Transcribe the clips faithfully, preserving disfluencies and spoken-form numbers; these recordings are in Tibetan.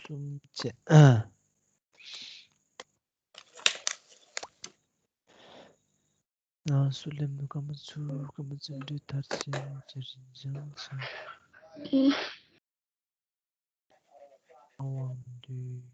གཏུམ་བྱས། ང་སུ་ལེམ་དུ་ཀ་མ་ཚུར་ཀ་མ་ཚུར་འདྲེ་ཐར་ཆེན་ཅེར་འཇང་ཆེན། དབང་འདུས།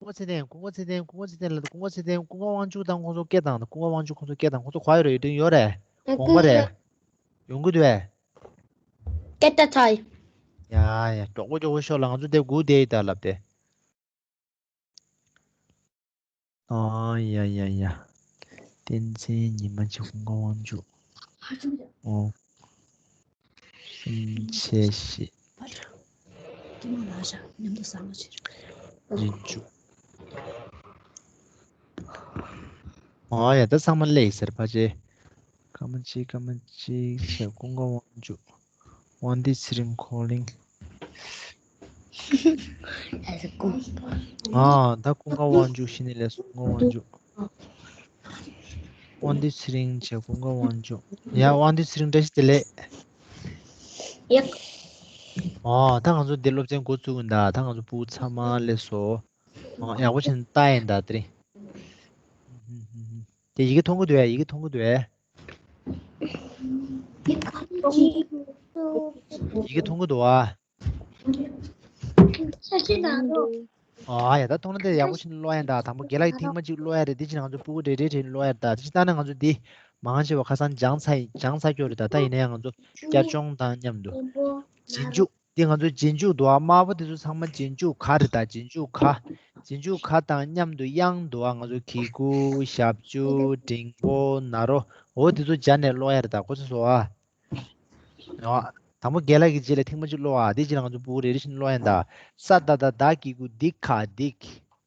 ཀུན་དགའ་ཚེ་བརྟན། ཀུན་དགའ་ཚེ་བརྟན། ཀུན་དགའ་ཚེ་བརྟན་ལ། ཀུན་དགའ་ཚེ་བརྟན། ཀུན་དགའ་དབང་ཕྱུག་དང་ཁོང་ཚོ་སྐད་བཏང་། ཀུན་དགའ་དབང་ཕྱུག་ཁོང་ཚོ་སྐད་བཏང་། ཁོང་ཚོ་ག་ཡོད་རེད། ཡོད་རེད། དགོངས་པ་རེད། ཡོང་གི་འདུག་གས། སྐད་བཏང་ཚར། ཡ་ཡ། མགྱོགས་པོ་མགྱོགས་པོ་ཤོག་ལ། ང་ཚོ་དེ་སྒུག་བསྡད་ཡིན་ད་ལབ་སྟེ། ཨ་ཡ་ཡ་ཡ། བསྟན་འཛིན་ཉི་མ་གཅིག་ཀུན་དགའ་དབང་ཕྱུག་ཨོ། སུམ་ཆེ་བཞི། རྗེས་འཇུག་ཨ་ཡ། ད་ཚང་མ་སླེབས་ཟེར་ཕ་ཆེ། ཀ་མ་གཅིག་ཀ་མ་གཅིག་བྱས། ཀུན་དགའ་དབང་ཕྱུག་དབང་འདུས་ཚེ་རིང་ཁོ་ལིང་། ཨ་ད་ཀུན་དགའ་དབང་ཕྱུག་གཞི་ནས་ལས་སོང་། ཀུན་དགའ་དབང་ཕྱུག་དབང་འདུས་ཚེ་རིང་བྱས། ཀུན་དགའ་དབང་ཕྱུག་ཡ། དབང་འདུས་ཚེ་རིང་བཀྲ་ཤིས་བདེ་ལེགས། ཡ། ཨ་ད་ང་ཚོ་འདི་སློབ་ཚན་འགོ་བཙུགས་ཡིན་ད། ད་ང་ཚོ་ཕྲུ་གུ་ཚང་མ་སླེབས་སོང་། ཨ་ཡག་པོ་བྱས་ནས་ལྟ་ཡིན་ད་དེ་རིང་། དེ་ཡི་གེ་མཐོང་གི་འདུག་གས། ཡི་གེ་མཐོང་གི་འདུག་གས། ཡི་གེ་མཐོང་གི་འདུག་གས། ཨ་ཡ། ད་མཐོང་ན་དེ་ཡག་པོ་བྱས་ནས་ཀློག་ཡིན་ད། དང་པོ་རྒན་ལགས་ཀྱིས་ཐེངས་མ་གཅིག་ཀློག་ཡ་རེད། དེ་བྱས་ནས་ང་ཚོ་ཕྲུ་གུ་རེ་རེ་རེ་ཀློག་ཡ་རེད་ད། དེ་བྱས་ད་ནི་ང་ཚོ་འདི་མང་ཆེ་བ་ཁ་སང་སྦྱངས་ཚར་ཡིན། སྦྱངས་ཚར་ཡོད་རེད་ད། ད་ཡིན་ན་ཡང་ང་ཚོ་བསྐྱར་སྦྱོང་དང་མཉམ་དུ། རྗེས་འཇུག་འདི་ང་ཚོ་རྗེས་འཇུག་འདུག་གས། དམར་པོ་དེ་ཚོ་ཚང་མ་རྗེས་འཇུག་ག་རེད་ད། རྗེས་འཇུག་ག་རྗེས་འཇུག་ག་དང་མཉམ་དུ་དབྱངས་འདུག་གས། ང་ཚོ་གི་གུ། ཞབས་ཀྱུ། འགྲེང་བུ། ན་རོ། འོ་དེ་ཚོ་སྦྱར་ནས་ཀློག་ཡ་རེད་ད། གོ་ཚོད་སོང་ཨ། ཨ། དང་པོ་རྒན་ལགས་ཀྱི་རྗེས་ལ་ཐེངས་མ་གཅིག་ཀློག་ཨ། དེ་རྗེས་ལ་ང་ཚོ་ཕྲུ་གུ་རེ་རེ་བཞིན་ཀློག་ཡིན་ད། ས་ད་བཏགས་སྡ་གི་གུ་སྡི་ག་སྡིག་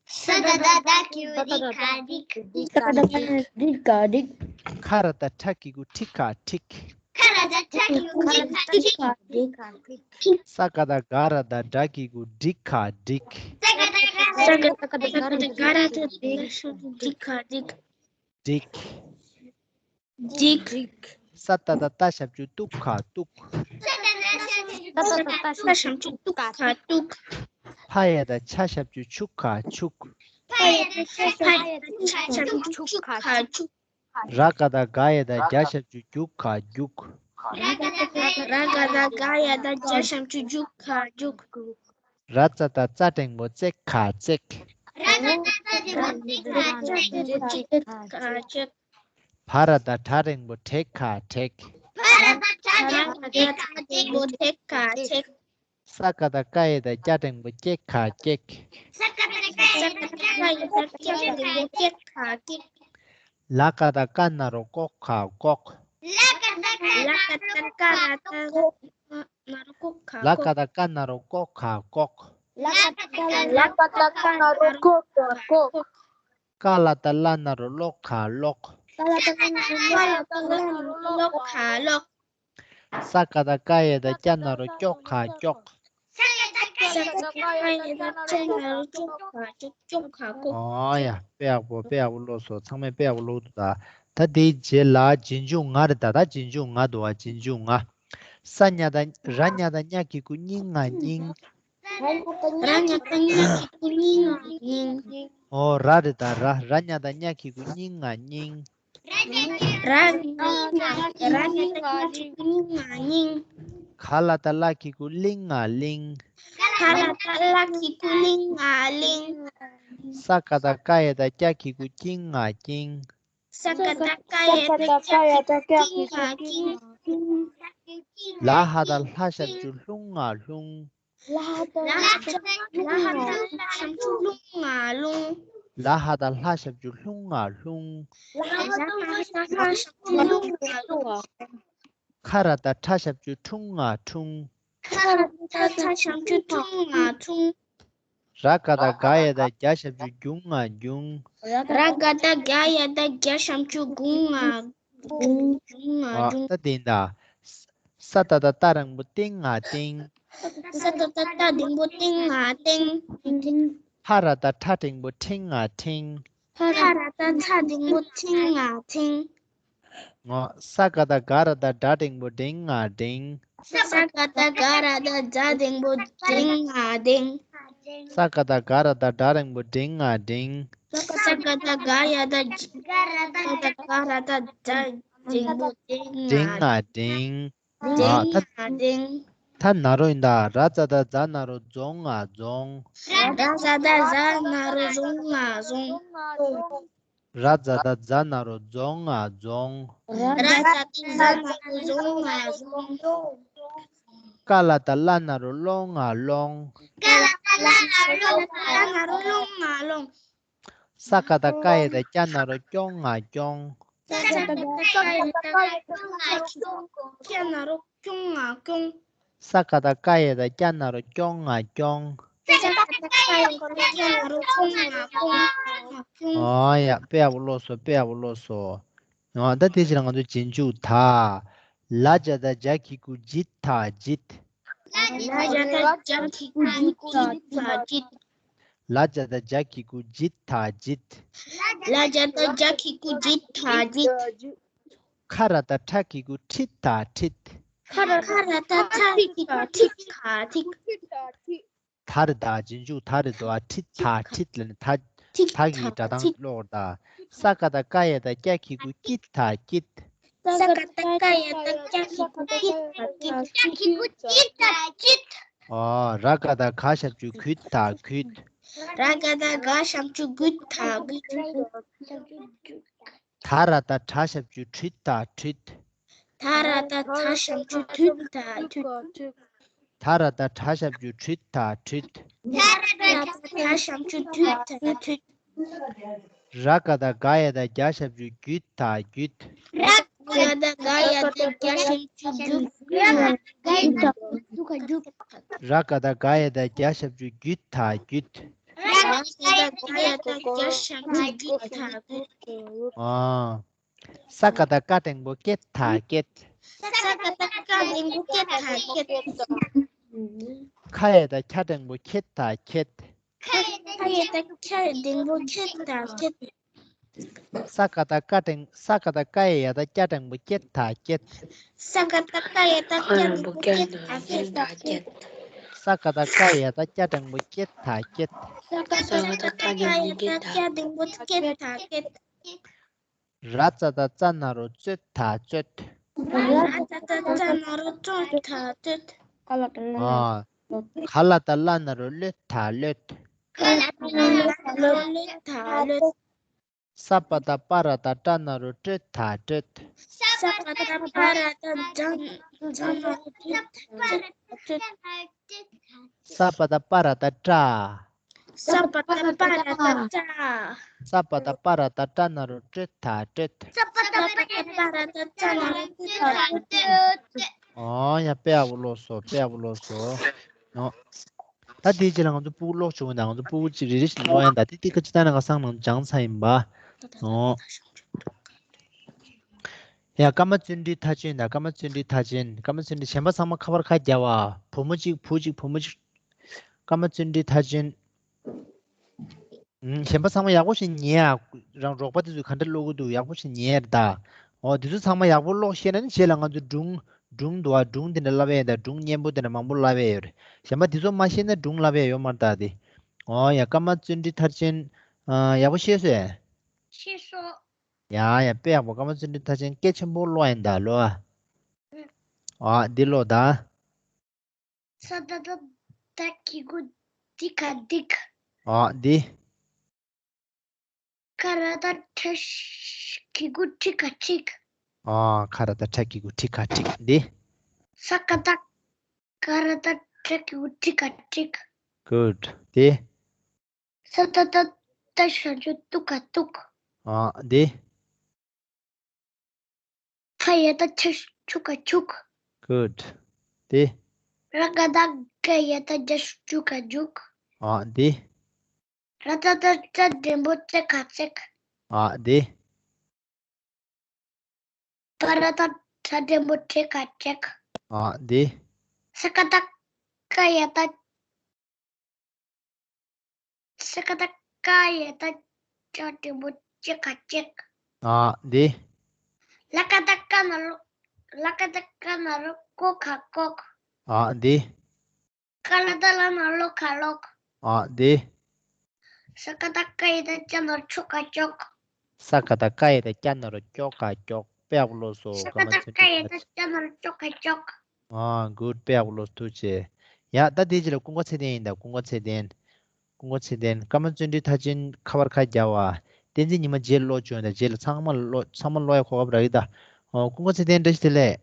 ས་ད་བཏགས་སྡ་གི་གུ་སྡི་ག་སྡིག་ས་ད་བཏགས་སྡ་གི་གུ་སྡི་ག་སྡིག་ཁ་ར་བཏགས་ཁྲ་གི་གུ་ཁྲི་ཁ་ཁྲིག་ཁ་ར་བཏགས་ཁྲ་གི་གུ་ཁྲི་ཁ་ཁྲིག་ས་ག་བཏགས་སྒ་ར་བཏགས་སྒྲ་གི་གུ་སྒྲི་ཁ་སྒྲིག་ས་ག་བཏགས་སྒ་ར་བཏགས་སྒྲ་གི་གུ་སྒྲི་ཁ་སྒྲིག་སྒྲིག་སྒྲིག་ས་ཏ་བཏགས་སྟ་ཞབས་ཀྱུ་སྟུ་ཁ་སྟུག་ས་ཏ་བཏགས་སྟ་ཞབས་ཀྱུ་སྟུ་ཁ་སྟུག་ཕ་ཡ་བཏགས་ཕྱ་ཞབས་ཀྱུ་ཕྱུ་ཁ་ཕྱུག་ཕ་ཡ་བཏགས་ཕྱ་ཞབས་ཀྱུ་ཕྱུ་ཁ་ཕྱུག་ར་ག་བཏགས་རྒ་ཡ་བཏགས་རྒྱ་ཞབས་ཀྱུ་རྒྱུ་ཁ་རྒྱུག་ར་ག་བཏགས་རྒ་ཡ་བཏགས་རྒྱ་ཞབས་ཀྱུ་རྒྱུ་ཁ་རྒྱུག་ར་ཙ་བཏགས་རྩ་འགྲེང་བུ་རྩེ་ཁ་རྩེག་ར་ཙ་བཏགས་རྩ་འགྲེང་བུ་རྩེ་ཁ་རྩེག་བ་ར་བཏགས་བྲ་འགྲེང་བུ་བྲེ་ཁ་བྲེག་བ་ར་བཏགས་བྲ་འགྲེང་བུ་བྲ་འགྲེང་བུ་བྲེ་ཁ་བྲེག་ས་ཀ་བཏགས་སྐ་ཡ་བཏགས་སྐྱ་འགྲེང་བུ་སྐྱེ་ཁ་སྐྱེག་ས་ཀ་བཏགས་སྐ་ཡ་བཏགས་སྐྱ་འགྲེང་བུ་སྐྱེ་ཁ་སྐྱེག་ལ་ཀ་བཏགས་ཀ་ན་རོ་ལྐོག་ཁ་ལྐོག་ལ་ཀ་བཏགས་ཀ་ན་རོ་ལྐོག་ཁ་ལྐོག་ལ་ཀ་བཏགས་ཀ་ན་རོ་ལྐོག་ཁ་ལྐོག་ལ་ཀ་བཏགས་ཀ་ན་རོ་ལྐོག་ཁ་ལྐོག་ཀ་ལ་བཏགས་ཀླ་ན་རོ་ཀློག་ཁ་ཀློག་ཀ་ལ་བཏགས་ཀླ་ན་རོ་ཀློག་ཁ་ཀློག་ས་ཀ་བཏགས་སྐ་ཡ་བཏགས་སྐྱ་ན་རོ་སྐྱོག་ཁ་སྐྱོག་ས་ཀ་བཏགས་སྐ་ཡ་བཏགས་སྐྱ་ན་རོ་སྐྱོག་ཁ་སྐྱོག་ཁ་ཀློག་ཨོ་ཡ། དཔེ་ཡག་པོ། དཔེ་ཡག་པོ་ཀློག་སོང་། ཚང་མས་དཔེ་ཡག་པོ་ཀློག་འདུག་ད། ད་དེའི་རྗེས་ལ་རྗེས་འཇུག་ང་རེད་ད། ད་རྗེས་འཇུག་ང་འདུག་བ། རྗེས་འཇུག་ང་། ས་ཉ་བཏགས་ར་ཉ་བཏགས་རྙ་གི་གུ་རྙིང་ང་རྙིང་། ར་ཉ་བཏགས་རྙ་གི་གུ་རྙིང་ང་རྙིང་། ཨོ་ར་རེད་ད་ར། ར་ཉ་བཏགས་རྙ་གི་གུ་རྙིང་ང་རྙིང་། ར་ཉ་བཏགས་ར་ཉ་བཏགས་རྙ་གི་གུ་རྙིང་ང་རྙིང་། ག་ལ་བཏགས་གླ་གི་གུ་གླིང་ང་གླིང་། ག་ལ་བཏགས་གླ་གི་གུ་གླིང་ང་གླིང་། ས་ཀ་བཏགས་སྐ་ཡ་བཏགས་སྐྱ་གི་གུ་སྐྱིང་ང་སྐྱིང་། ས་ཀ་བཏགས་སྐ་ཡ་བཏགས་སྐྱ་གི་གུ་སྐྱིང་ང་སྐྱིང་། ལ་ཧ་བཏགས་ལྷ་ཞབས་ཀྱུ་ལྷུང་ང་ལྷུང་། ལ་ཧ་བཏགས་ལྷ་ཞབས་ཀྱུ་ལྷུང་ང་ལྷུང་། ལ་ཧ་བཏགས་ལྷ་ཞབས་ཀྱུ་ལྷུང་ང་ལྷུང་། ལ་ཧ་བཏགས་ལྷ་ཞབས་ཀྱུ་ལྷུང་ང་ལྷུང་། ཁ་ར་བཏགས་ཁྲ་ཞབས་ཀྱུ་ཁྲུང་ང་ཁྲུང་། ཁ་ར་བཏགས་ཁྲ་ཞབས་ཀྱུ་ཁྲུང་ང་ཁྲུང་། ར་ག་བཏགས་རྒ་ཡ་བཏགས་རྒྱ་ཞབས་ཀྱུ་རྒྱུང་ང་རྒྱུང་། ར་ག་བཏགས་རྒ་ཡ་བཏགས་རྒྱ་ཞབས་ཀྱུ་རྒྱུང་ང་རྒྱུང་ང་རྒྱུང་། ད་དེ་ཡིན་ད། ས་ ཏ་ད་བཏགས་ཏ་འགྲེང་བུ་ཏིང་ང་ཏིང་། ས་ད་བཏགས་སྟ་འགྲེང་བུ་སྟིང་ང་སྟིང་། ཐ་ར་བཏགས་ཐྲ་འགྲེང་བུ་ཐིང་ང་ཐིང་། ཐ་ར་བཏགས་ཐྲ་འགྲེང་བུ་ཐིང་ང་ཐིང་། ཨོ། ས་ཀ་བཏགས་སྒ་ར་བཏགས་སྒྲ་འགྲེང་བུ་སྒྲིང་ང་སྒྲིང་། ས་ཀ་བཏགས་སྒ་ར་བཏགས་སྒྲ་འགྲེང་བུ་སྒྲིང་ང་སྒྲིང་། ས་ཀ་བཏགས་སྒ་ར་བཏགས་སྒྲ་འགྲེང་བུ་སྒྲིང་ང་སྒྲིང་། ས་ཀ་བཏགས་སྒ་ཡ་བཏགས་སྒ་ར་བཏགས་སྒྲ་འགྲེང་བུ་སྒྲིང་ང་སྒྲིང་། སྒྲིང་ང་སྒྲིང་། ཐ་ན་རོ་ཡིན་ད། ར་ཛ་བཏགས་རྫ་ན་རོ་རྫོང་ང་རྫོང་། ར་ཛ་བཏགས་རྫ་ན་རོ་རྫོང་ང་རྫོང་། ར་ཛ་བཏགས་རྫ་ན་རོ་རྫོང་ང་རྫོང་། ར་ཛ་བཏགས་རྫ་ན་རོ་རྫོང་ང་རྫོང་། ཀ་ལ་བཏགས་ཀླ་ན་རོ་ཀློང་ང་ཀློང་། ཀ་ལ་བཏགས་ཀླ་ན་རོ་ཀློང་ང་ཀློང་། ས་ཀ་བཏགས་སྐ་ཡ་བཏགས་སྐྱ་ན་རོ་སྐྱོང་ང་སྐྱོང་། ས་ཀ་བཏགས་སྐ་ཡ་བཏགས་སྐྱ་ན་རོ་སྐྱོང་ང་སྐྱོང་། སྐྱ་ན་རོ་སྐྱོང་ང་སྐྱོང་། ས་ཀ་བཏགས་སྐ་ཡ་བཏགས་སྐྱ་ན་རོ་སྐྱོང་ང་སྐྱོང་། ས་ཀ་བཏགས་སྐ་ཡ་བཏགས་སྐྱ་ན་རོ་སྐྱོང་ང་སྐྱོང་། ཨོ་ཡ། དཔེ་ཡག་པོ་ཀློག་སོང་། དཔེ་ཡག་པོ་ཀློག་སོང་། ཨོ་ད་དེ་རྗེས་ལ་ང་ཚོ་རྗེས་འཇུག་ད། ལ་ཇ་བཏགས་ལྗ་གི་གུ་ལྗིད་ད་ལྗིད། ལ་ཇ་བཏགས་ལྗ་གི་གུ་ལྗིད་ད་ལྗིད། ལ་ཇ་བཏགས་ལྗ་གི་གུ་ལྗིད་ད་ལྗིད། ལ་ཇ་བཏགས་ལྗ་གི་གུ་ལྗིད་ད་ལྗིད། ཁ་ར་བཏགས་ཁྲ་གི་གུ་ཁྲིད་ད་ཁྲིད། ཁ་ར་བཏགས་ཁྲ་གི་གུ་ཁྲིད་ད་ཁྲིད། ད་རེད་ད། རྗེས་འཇུག་ད་རེད་དོ། ཨ། ཁྲིད་ད་ཁྲིད་ལབ་ནས་ད། ཁྲིད་ད་ད་གི་སྒྲ་གདངས་ཁྲིད། ཀློག་ད། ས་ཀ་བཏགས་སྐ་ཡ་བཏགས་སྐྱ་གི་གུ་སྐྱིད་ད་སྐྱིད། ས་ཀ་བཏགས་སྐ་ཡ་བཏགས་སྐྱ་གི་གུ་སྐྱིད་ད་སྐྱིད། སྐྱ་གི་གུ་སྐྱིད་ད་སྐྱིད། ཨོ། ར་ཀ་བཏགས་ག་ཞབས་ཀྱུ་གུད་ད་གུད། ར་ཀ་བཏགས་ག་ཞབས་ཀྱུ་གུད་ད་གུད། ད་ར་བཏགས་དྲ་ཞབས་ཀྱུ་དྲུད་ད་དྲུད། ད་ར་བཏགས་དྲ་ཞབས་ཀྱུ་དྲུད་ད་དྲུད། ད་ར་བཏགས་དྲ་ཞབས་ཀྱུ་དྲུད་ད་དྲུད། ད་ར་བཏགས་དྲ་ཞབས་ཀྱུ་དྲུད་ད་དྲུད། ར་ཀ་བཏགས་རྒ་ཡ་བཏགས་རྒྱ་ཞབས་ཀྱུ་རྒྱུད་ད་རྒྱུད། ར་ཀ་བཏགས་རྒ་ཡ་བཏགས་རྒྱ་ཞབས་ཀྱུ་རྒྱུད་ད་རྒྱུད། ར་ཀ་བཏགས་རྒ་ཡ་བཏགས་རྒྱ་ཞབས་ཀྱུ་རྒྱུད་ད་རྒྱུད། ར་ཀ་བཏགས་རྒ་ཡ་བཏགས་རྒྱ་ཞབས་ཀྱུ་རྒྱུད་ད་རྒྱུད། ཨ། ས་ཀ་བཏགས་སྐ་འགྲེང་བུ་སྐེད་ད་སྐེད། ས་ཀ་བཏགས་སྐ་འགྲེང་བུ་སྐེད་ད་སྐེད། ཁ་ཡ་བཏགས་ཁྱ་འགྲེང་བུ་ཁྱེད་ད་ཁྱེད། ཁ་ཡ་བཏགས་ཁྱ་འགྲེང་བུ་ཁྱེད་ད་ཁྱེད། ས་ཀ་བཏགས་སྐ་འགྲེང་། ས་ཀ་བཏགས་སྐ་ཡ་ཡ་བཏགས་སྐྱ་འགྲེང་བུ་སྐྱེད་ད་སྐྱེད། ས་ཀ་བཏགས་སྐ་ཡ་བཏགས་སྐྱ་འགྲེང་བུ་སྐྱེད་ད་སྐྱེད། ས་ཀ་བཏགས་སྐ་ཡ་ཡ་བཏགས་སྐྱ་འགྲེང་བུ་སྐྱེད་ད་སྐྱེད། ས་ཀ་བཏགས་སྐ་ཡ་ཡ་བཏགས་སྐྱ་འགྲེང་བུ་སྐྱེད་ད་སྐྱེད། ར་ཙ་བཏགས་རྩ་ན་རོ་རྩོད་ད་རྩོད། ར་ཙ་བཏགས་རྩ་ན་རོ་རྩོད་ད་རྩོད། ཨ། ག་ལ་བཏགས་གླ་ན་རོ་གློད་ད་གློད། ག་ལ་བཏགས་གླ་ན་རོ་གློད་ད་གློད། ས་པ་བཏགས་སྤ་ར་བཏགས་སྤྲ་ན་རོ་སྤྲོད་ད་སྤྲོད། ས་པ་བཏགས་སྤ་ར་བཏགས་སྤྲ་ན་རོ་སྤྲོད་ད་སྤྲོད། ས་པ་བཏགས་སྤ་ར་བཏགས་སྤྲ། ས་པ་བཏགས་སྤ་ར་བཏགས་སྤྲ། ས་པ་བཏགས་སྤ་ར་བཏགས་སྤྲ་ན་རོ་སྤྲོད་ད་སྤྲོད། ས་པ་བཏགས་སྤ་ར་བཏགས་སྤྲ་ན་རོ་སྤྲོད་ད་སྤྲོད། ཨོ་ཡ། དཔེ་ཡག་པོ་ཀློག་སོང་། དཔེ་ཡག་པོ་ཀློག་སོང་། ཨོ། ད་དེའི་རྗེས་ལ་ང་ཚོ་སྤུ་གུ་ཀློག་བྱུང་བ་དང་། ང་ཚོ་སྤུ་གུ་གཅིག་རེ་རེ་བཞིན་ཀློག་ཡ་ད། དེ་དེ་ཁ་ཅིག་ད་ནང་ག་སང་ནང་སྦྱངས་ཚར་ཡིན་པ། ཨོ། ཡ། ཀརྨ་བརྩོན་འགྲུས་མཐར་ཕྱིན་དང་། ཀརྨ་བརྩོན་འགྲུས་མཐར་ཕྱིན། ཀརྨ་བརྩོན་འགྲུས། གཞན་པ་ཚང་མ་ཁ་པར་ཁ་རྒྱབ་པ། བུ་མོ་གཅིག་བུ་གཅིག་བུ་མོ་གཅིག་ཀརྨ་བརྩོན་འགྲུས་མཐར་ཕྱིན། ཨུམ། གཞན་པ་ཚང་མ་ཡག་པོ་ཞིག་ཉན་ཨ། རང་རོགས་པ་དེ་ཚོས་ག་འདྲ་ཀློག་གི་འདུག་ཡག་པོ་ཞིག་ཉན་ཨ་ད། འོ། དེ་ཚོ་ཚང་མ་ཡག་པོ་ཀློག་ཤེས་ན་ནི། རྗེས་ལ་ང་ཚོ་སྒྲུང་། སྒྲུང་འདུག་ཨ། སྒྲུང་དེ་འདྲ་བསླབ་ཡས་དང་། སྒྲུང་སྙན་པོ་དེ་འདྲ་མང་པོ་བསླབ་ཡས་ཡོད་རེད། གཞན་པ་དེ་ཚོ་མ་ཤེས་ན་སྒྲུང་བསླབ་ཡས་ཡོད་མ་རེད་ད་དེ། འོ་ཡ། ཀརྨ་བརྩོན་འགྲུས་མཐར་ཕྱིན། ཨ། ཡག་པོ་ཤེས་སོང་ཨེ། ཤེས་སོང་། ཡ་ཡ། དཔེ་ཡག་པོ། ཀརྨ་བརྩོན་འགྲུས་མཐར་ཕྱིན་སྐད་ཆེན་པོ་ཀློག་ཡིན་ད་ལོ་ཨ། ཨ། འདི་ཀློག་ད། ས་ད་བཏགས་སྡ་གི་གུ་སྡི་ག་སྡིག། ཨ། འདི། ཁ་ར་བཏགས་ཁྲ་གི་གུ་ཁྲི་ག་ཁྲིག། ཨ། ཁ་ར་བཏགས་ཁྲ་གི་གུ་ཁྲི་ག་ཁྲིག། འདི། ས་ཀ་བཏགས་སྐ་ར་བཏགས་སྐྲ་གི་གུ་སྐྲི་ག་སྐྲིག། Good. འདི། ས་ཏ་བཏགས་སྟ་ཞབས་ཀྱུ་སྟུ་ག་སྟུག། ཨ། འདི། ཕ་ཡ་བཏགས་ཕྱ་ཞབས་ཀྱུ་ཕྱུག་ག་ཕྱུག། Good. འདི། ར་ག་བཏགས་རྒ་ཡ་བཏགས་རྒྱ་ཞབས་ཀྱུ་རྒ་རྒྱུག། ཨ། འདི། ར་ཙ་བཏགས་རྩ་འགྲེང་བུ་རྩེ་ག་རྩེག། ཨ། འདི། པ་ར་བཏགས་པྲ་འགྲེང་བུ་པྲེ་ག་པྲེག། ཨ་འདི། ས་ཀ་བཏགས་སྐ་ཡ་བཏགས། ས་ཀ་བཏགས་སྐ་ཡ་བཏགས་སྐྱ་འགྲེང་བུ་སྐྱེ་ག་སྐྱེག་ཨ་འདི། ལ་ཀ་བཏགས་ལྐ་ན་ལོ། ལ་ཀ་བཏགས་ལྐ་ན་ལོ་ཀོ་ག་ཀོག་ཨ་འདི། ཀ་ལ་བཏགས་ལ་ན་ལོ་ག་ལོག་ཨ་འདི། ས་ཀ་བཏགས་སྐ་ཡ་བཏགས་སྐྱ་ན་རོ་སྐྱོ་ག་སྐྱོག་ས་ཀ་བཏགས་སྐ་ཡ་བཏགས་སྐྱ་ན་རོ་སྐྱོ་ག་སྐྱོག་དཔེ་ཡག་པོ་ཀློག་སོང་། ས་ཀ་བཏགས་སྐ་ཡ་བཏགས་སྐྱ་ན་རོ་སྐྱོ་ག་སྐྱོག་ཨ་གུཌ། དཔེ་ཡག་པོ་ཀློག་སོང་། ཐུགས་རྗེ་ཆེ། ཡ་ད་དེ་རྗེས་ལ་ཀུན་དགའ་ཚེ་བརྟན་ཡིན་ད། ཀུན་དགའ་ཚེ་བརྟན། ཀུན་དགའ་ཚེ་བརྟན། ཀརྨ་བརྩོན་འགྲུས་མཐར་ཕྱིན་ཁ་པར་ཁ་རྒྱག་པ། བསྟན་འཛིན་ཉི་མ་རྗེས་ཀློག་བྱུང་ཡིན་ད། རྗེས་ལ་ཚང་མ་ཀློག་ཚང་མ་ཀློག་ཡ་གོ་སྐབས་རག་གི་ད། ཨོ་ཀུན་དགའ་ཚེ་བརྟན་བཀྲ་ཤིས་བདེ་ལེགས།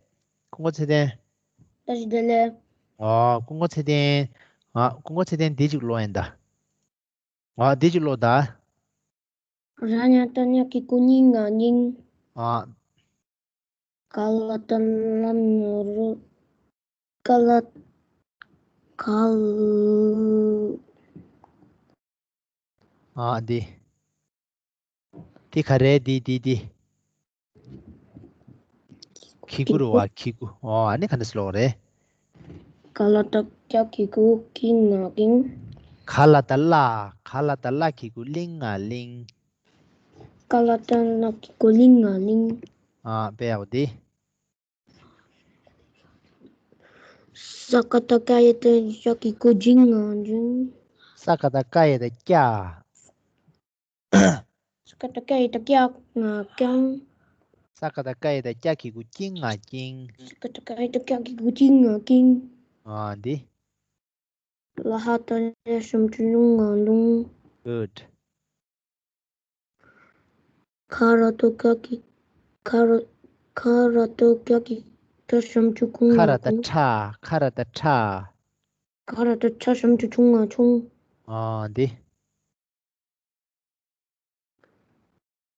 ཀུན་དགའ་ཚེ་བརྟན། བཀྲ་ཤིས་བདེ་ལེགས། ཨོ་ཀུན་དགའ་ཚེ་བརྟན། ཨ་ཀུན་དགའ་ཚེ་བརྟན་འདི་གཅིག་ཀློག་ཡིན་ད། ཨ་འདི་གཅིག་ཀློག་ད། ར་ཉ་བཏགས་རྙ་གི་གུ་རྙི་ང་རྙིང་། ཨ། ག་ལ་བཏགས་གླ་ན་རོ། ག་ལ། ག་ལ། ཨ་འདི། འདི་ག་རེ་འདི་འདི་འདི། གི་གུ་རེད་པ། གི་གུ། ཨོ་ཨ་ནི་ག་འདྲ་སེ་ཀློག་རེད། ག་ལ་བཏགས་སྐྱ་གི་གུ་ཀི་ང་ཀིང་། ག་ལ་བཏགས་གླ། ག་ལ་བཏགས་གླ་གི་གུ་གླིང་ང་གླིང་། ག་ལ་བཏགས་གླ་གི་གུ་གླིང་ང་གླིང་། ཨ་དཔེ་ཡག་པོ་འདི། ས་ཀ་བཏགས་སྐ་ཡ་བཏགས་སྐྱ་གི་གུ་སྐྱིང་ང་སྐྱིང་། ས་ཀ་བཏགས་སྐ་ཡ་བཏགས་སྐྱ། ས་ཀ་བཏགས་སྐ་ཡ་བཏགས་སྐྱ་ང་སྐྱང་། ས་ཀ་བཏགས་སྐ་ཡ་བཏགས་སྐྱ་གི་གུ་སྐྱིང་ང་སྐྱིང་། ས་ཀ་བཏགས་སྐ་ཡ་བཏགས་སྐྱ་གི་གུ་སྐྱིང་ང་སྐྱིང་། ཨ་འདི། ལ་ཧ་བཏགས་ལྱ་ཞབས་ཀྱུ་ལུ་ང་ལུང་། གུཌ། ཁ་ར་བཏགས་ཁྱ་གི། ཁ་ར། ཁ་ར་བཏགས་ཁྱ་གི་ཁྱ་ཞབས་ཀྱུ་ཁུ་ང་ཁ་ར་བཏགས་ཁྱུང་། ཁྲ། ཁ་ར་བཏགས་ཁྲ། ཁ་ར་བཏགས་ཁྲ་ཞབས་ཀྱུ་ཁྱུང་ང་ཁྱུང་། ཨ་འདི།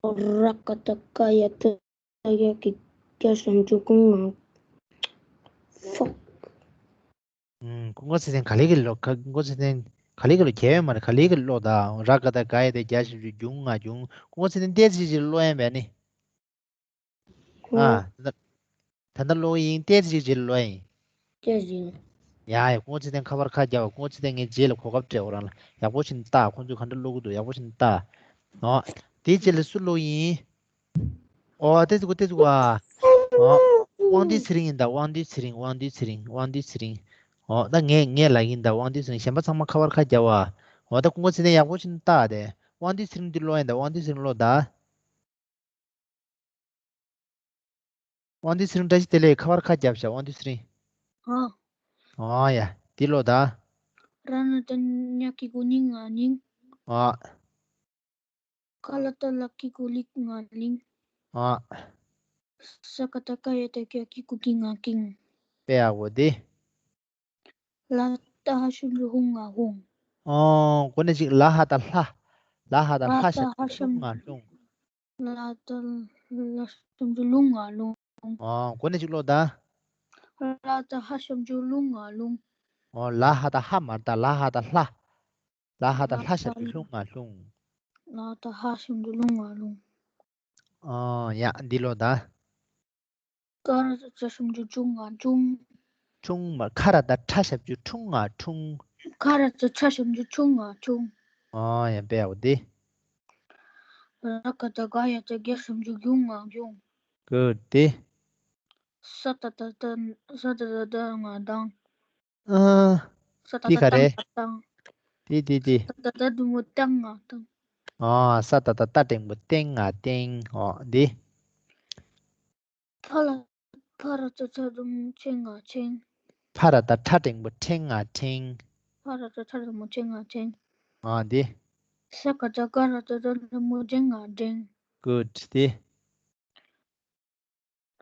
ར་ཀ་བཏགས་རྐ་ཡ་བཏགས་རྐྱ་གི་རྐྱ་ཞབས་ཀྱུ་རྐུང་ང་། ཧྥག་ཀུན་དགའ་ཚེ་བརྟན་ག་ལེ་ག་ལེ་ཀློག་ཀུན་དགའ་ཚེ་བརྟན་ག་ལེ་ག་ལེ་ཀློག་རྒྱག་ཡོད་མ་རེད། ག་ལེ་ག་ལེ་ཀློག་ད། ར་ཀ་བཏགས་རྒ་ཡ་བཏགས་རྒྱ་ཞབས་ཀྱུ་རྒྱུ་ང་རྒྱུང་། ཀུན་དགའ་ཚེ་བརྟན་ཏོག་ཙམ་ཅིག་ཀློག་ཡིན་པས་ནི། ཨ། ད་ལྟ་ད་ལྟ་ཀློག་ཡིན། ཏོག་ཙམ་ཅིག་རྗེས་ལ་ཀློག་ཡིན། ཏོག་ཙམ། ཡ་ཡ། ཀུན་དགའ་ཚེ་བརྟན་ཁ་པར་ཁ་རྒྱག་པ། ཀུན་དགའ་ཚེ་བརྟན་ངས་རྗེས་ལ་གོ་སྐབས་སྤྲད། འོ་རང་ལ་ཡག་པོ་ཞིག་ལྟ། ཁོང་ཚོས་ག་འདྲ་ཀློག་གི་འདུག་ཡག་པོ་ཞིག་ལྟ། ཨོ། དེའི་རྗེས་ལ་སུ་ཀློག་ཡིན། ཨོ་ཏོག་ཙམ་གོ་ཏོག་ཙམ་གོ་ཨ། ཨོ། དབང་འདུས་ཚེ་རིང་ཡིན་ད། དབང་འདུས་ཚེ་རིང་། དབང་འདུས་ཚེ་རིང་། དབང་འདུས་ཚེ་རིང་། ཨོ་ད་ངས་ངས་ལབ་ཡིན་ད། དབང་འདུས་ཚེ་རིང་། གཞན་པ་ཚང་མ་ཁ་པར་ཁ་རྒྱག་པ། ཨོ་ད་ཀུན་དགའ་ཚེ་བརྟན་ཡག་པོ་ཞིག་ལྟ་དེ། དབང་འདུས་ཚེ་རིང་འདི་ཀློག་ཡིན་ད། དབང་འདུས་ཚེ་རིང་ཀློག་ད། དབང་འདུས་ཚེ་རིང་བཀྲ་ཤིས་བདེ་ལེགས། ཁ་པར་ཁ་རྒྱབ་ཤག་དབང་འདུས་ཚེ་རིང་། ཨ། ཨ་ཡ། འདི་ཀློག་ད། ར་ན་བཏགས་རྙ་གི་གུ་རྙི་ང་རྙིང་། ཨ། ཀ་ལ་བཏགས་གླ་གི་གུ་གླིག་ང་གླིང་། ཨ། ས་ཀ་བཏགས་རྐ་ཡ་བཏགས་རྐྱ་གི་གུ་རྐྱིང་ང་རྐྱིང་། དཔེ་ཡག་པོ་འདི། ལ་ཧ་བཏགས་ཧ་ཞབས་ཀྱུ་ཧུང་ང་ཧུང་། ཨོ། གོ་ནས་ཅིག་ལ་ཧ་བཏགས་ལྷ། ལ་ཧ་བཏགས་ལྷ་ཞབས་ཀྱུ་ཧུང་ང་ཧུང་། ལ་ཧ་བཏགས་ལྷ་ཞབས་ཀྱུ་ལུང་ང་ལུང་། ཨོ། གོ་ནས་ཅིག་ཀློག་ད། ལ་ཧ་བཏགས་ཧ་ཞབས་ཀྱུ་ལུང་ང་ལུང་། ཨོ། ལ་ཧ་བཏགས་ཧ་མ་རེད་ད། ལ་ཧ་བཏགས་ལྷ། ལ་ཧ་བཏགས་ལྷ་ཞབས་ཀྱུ་ལྷུང་ང་ལྷུང་། ལ་ཧ་བཏགས་ཧ་ཞབས་ཀྱུ་ལྷུང་ང་ལྷུང་། ཨོ་ཡ། འདི་ཀློག་ད། ཀ་ར་བཏགས་ཀྲ་ཞབས་ཀྱུ་ཀྲུ་ང་ཀྲུང་། ཀྲུང་མ། ཁ་ར་བཏགས་ཁྲ་ཞབས་ཀྱུ་ཁྲུང་ང་ཁྲུང་། ཁ་ར་བཏགས་ཁྲ་ཞབས་ཀྱུ་ཁྲུང་ང་ཁྲུང་། ཨོ་ཡ། དཔེ་ཡག་པོ་འདི། ར་ཀ་བཏགས་རྒ་ཡ་བཏགས་རྒྱ་ཞབས་ཀྱུ་རྒྱུ་ང་རྒྱུང་། གུཌ། འདི། ས་ཏ་བཏགས་སྟ། ས་ཏ་བཏགས་སྟ་ང་སྟང་། ཨ། ས་ཏ་འདི་ག་རེ། སྟ་ང་སྟང་། འདི་འདི་འདི། ས་ཏ་བཏགས་སྟ་འགྲེང་བུ་སྟང་ང་སྟང་། ཨ། ས་ཏ་བཏགས་སྟ་འགྲེང་བུ་སྟེང་ང་སྟེང་། ཨོ་འདི། ཕ་ལ། ཕ་ར་བཏགས་ཕྲ་འགྲེང་བུ་ཕྲེང་ང་ཕྲེང་། ཕ་ར་བཏགས་ཕྲ་འགྲེང་བུ་ཕྲེང་ང་ཕྲེང་། ཕ་ར་བཏགས་ཕྲ་འགྲེང་བུ་ཕྲེང་ང་ཕྲེང་། ཨ་འདི། ས་ཀ་བཏགས་སྐ་ར་བཏགས་སྐྲ་འགྲེང་བུ་སྐྲེང་ང་སྐྲེང་། གུཌ། འདི།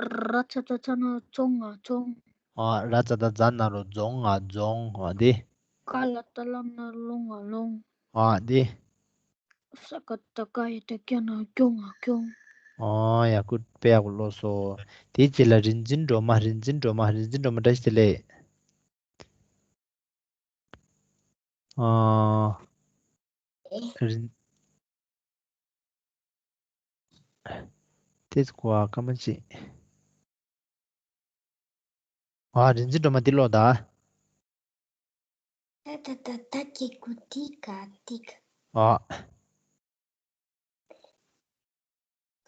ར་ཚ་བཏགས་ཚ་ན་ཚོང་ང་ཚོང་། ཨ། ར་ཙ་བཏགས་རྫ་ན་རོ་རྫོང་ང་རྫོང་། ཨ་འདི། ཀ་ལ་བཏགས་གླ་ན་རོ་གློང་ང་གློང་། ཨ་འདི། ས་ཀ་བཏགས་སྐ་ཡ་བཏགས་སྐྱ་ན་སྐྱོ་ང་སྐྱོང་། ཨ་ཡ། གུཌ། དཔེ་ཡག་པོ་ཀློག་སོང་། དེའི་རྗེས་ལ་རིག་འཛིན་སྒྲོལ་མ། རིག་འཛིན་སྒྲོལ་མ། རིག་འཛིན་སྒྲོལ་མ་བཀྲ་ཤིས་བདེ་ལེགས། ཨ། རིག་ཏེ་ཙི་གོ་ཨ་ཀ་མ་ཅི། ཨ། རིག་འཛིན་སྒྲོལ་མ་འདི་ཀློག་དང་། ད་ད་ད་ད་གི་གུ་དི་ག་དིག་ཨ།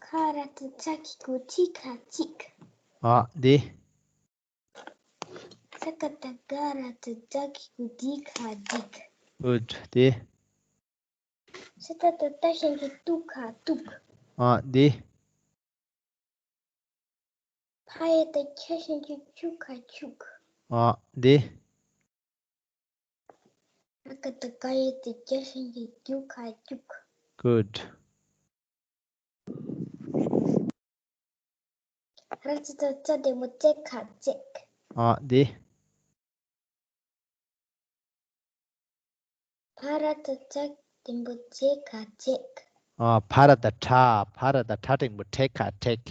ཁ་ར་ཏ་ཚ་གི་གུ་ཚི་ག་ཚིག་ཨ། འདི། ས་ཀ་ཏ་ག་ར་ཏ་ཛ་གི་གུ་དི་ག་དིག Good. འདི། ས་ཏ་ཏ་ཏ་ཞབས་ཀྱུ་ཏུ་ག་ཏུག་ཨ། འདི། ཕ་ཡ་ཏ་ཁྱ་ཞབས་ཀྱུ་ཁྱུ་ག་ཁྱུག་ཨ། འདི། ར་ཀ་ཏ་ཀ་ཡ་ཏ་ཀྱ་ཞབས་ཀྱུ་ཀྱུ་ག་ཀྱུག Good. ར་ཙ་ཏ་ཙ་འགྲེང་བུ་ཙེ་ག་ཙེག་ཨ། འདི། ཕ་ར་ཏ་ཚ་འགྲེང་བུ་ཚེ་ག་ཚེག་ཨ། ཕ་ར་ཏ་ཕྲ། ཕ་ར་ཏ་ཕྲ་འགྲེང་བུ་ཕྲེ་ག་ཕྲེག་